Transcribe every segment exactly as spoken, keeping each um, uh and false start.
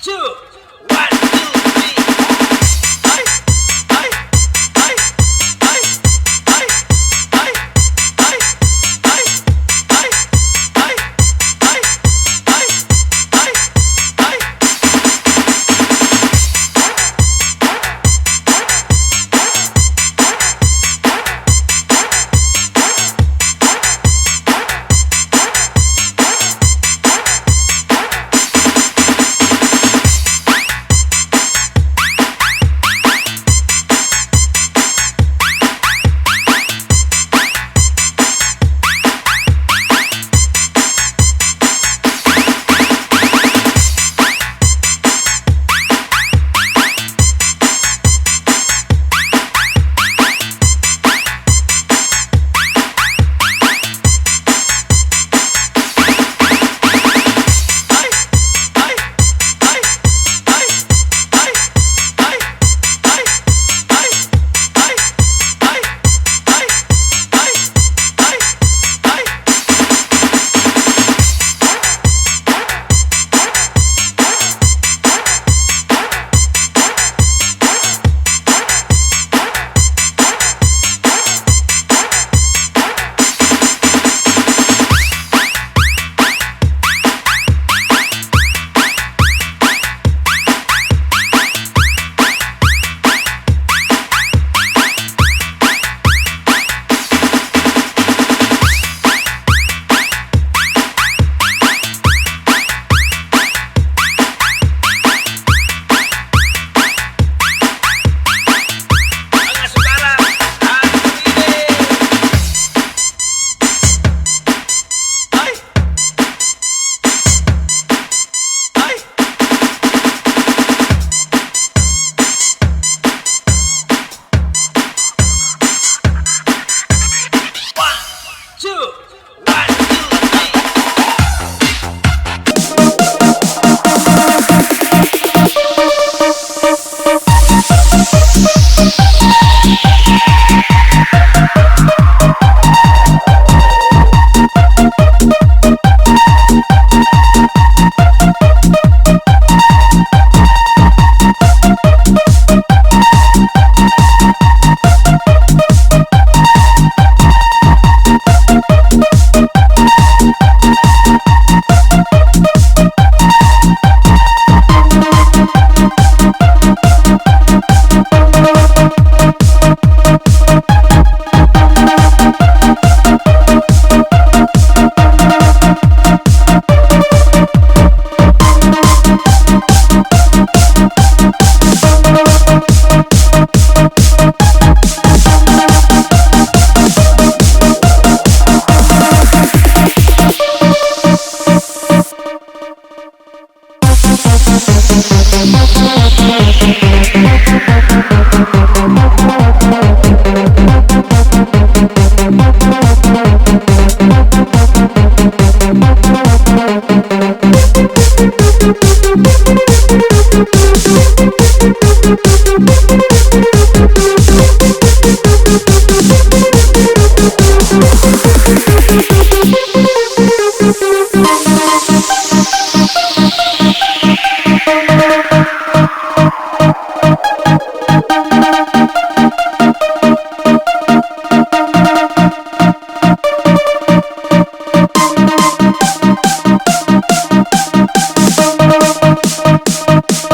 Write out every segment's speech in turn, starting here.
Two, one, two, three. Two, one, two,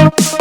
three.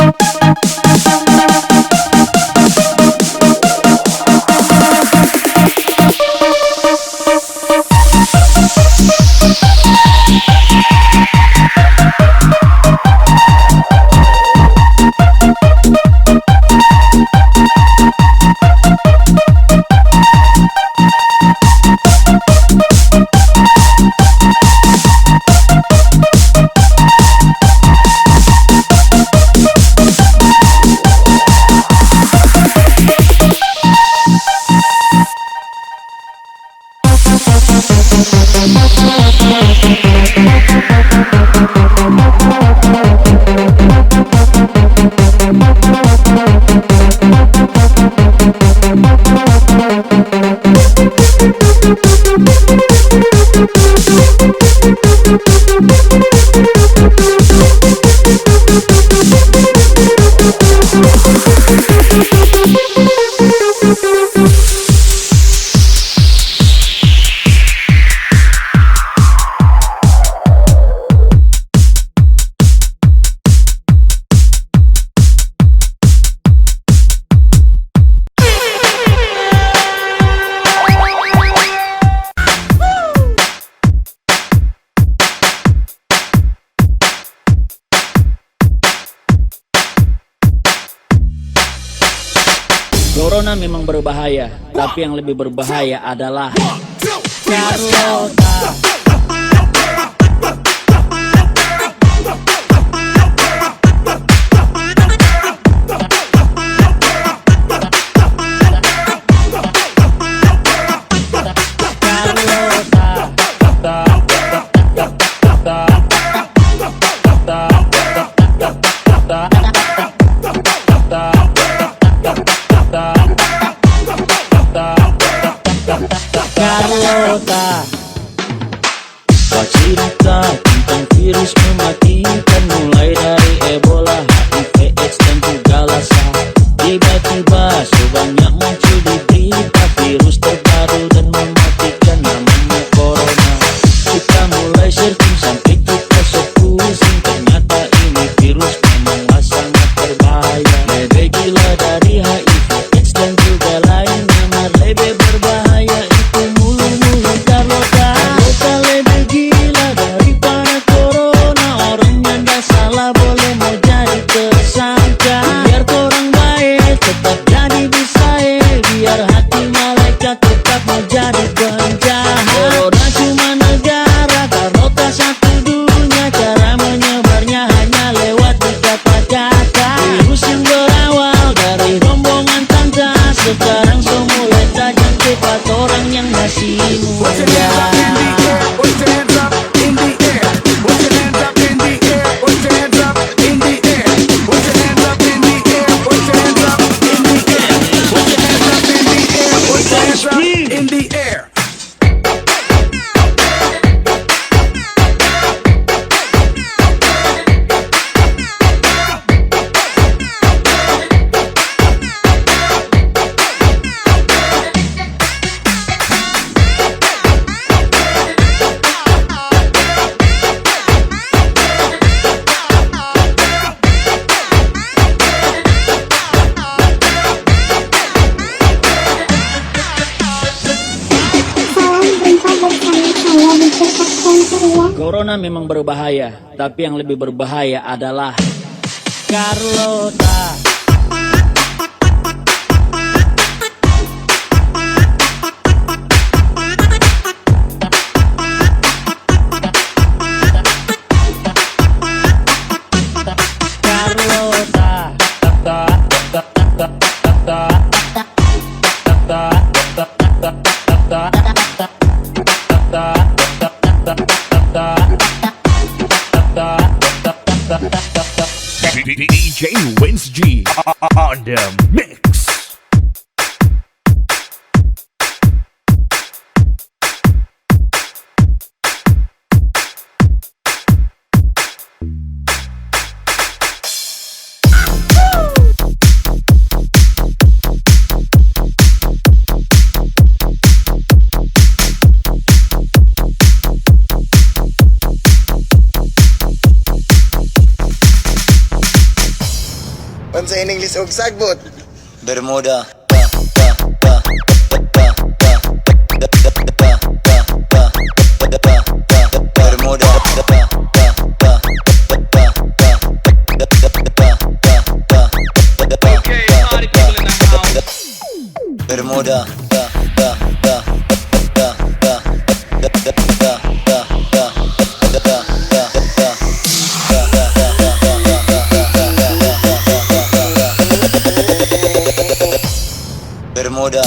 Corona memang berbahaya, tapi yang lebih berbahaya adalah Carlota. Carlota. Bercerita tentang virus mematikan, mulai dari Ebola, H I V, AIDS, dan juga Lassa. Tiba-tiba sebanyak muncul di berita virus terbaru dan mematikan, namanya corona. Kita mulai searching sampai kita sepusing, ternyata ini virus memanglah sangat berbahaya. Lebih gila dari H I V, AIDS, dan juga lainnya, mar lebih berbahaya itu mulu-mulu Carlota. Carlota lebih gila daripada corona. Orang yang ndak salah boleh mau jadi tersangka. Biar korang bae, tetap jadi bisae. Biar hati malaikat, tetap mau jadi penjahat. Corona cuma negara, Carlota satu dunia. Cara menyebarnya hanya lewat di kata-kata. Virus yang berawal dari rombongan tanta, sekarang so mulai tajam, cepat orang yang masih muda. Salam jumpa bersama saya di Jakarta, Korea. Corona memang berbahaya, tapi yang lebih berbahaya adalah Carlota. Carlota. D J Wins G on the mix. Unsa in English og sagbot? Bermuda. Bermuda. Bermuda. Bermuda.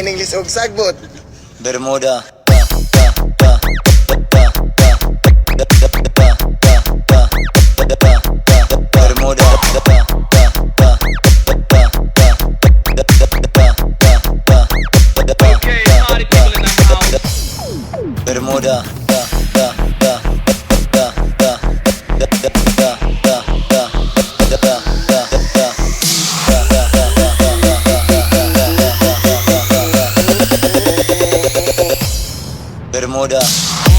English og sagbot. Bermuda. Bermuda. Okay, party people in the house. Bermuda. Bermuda.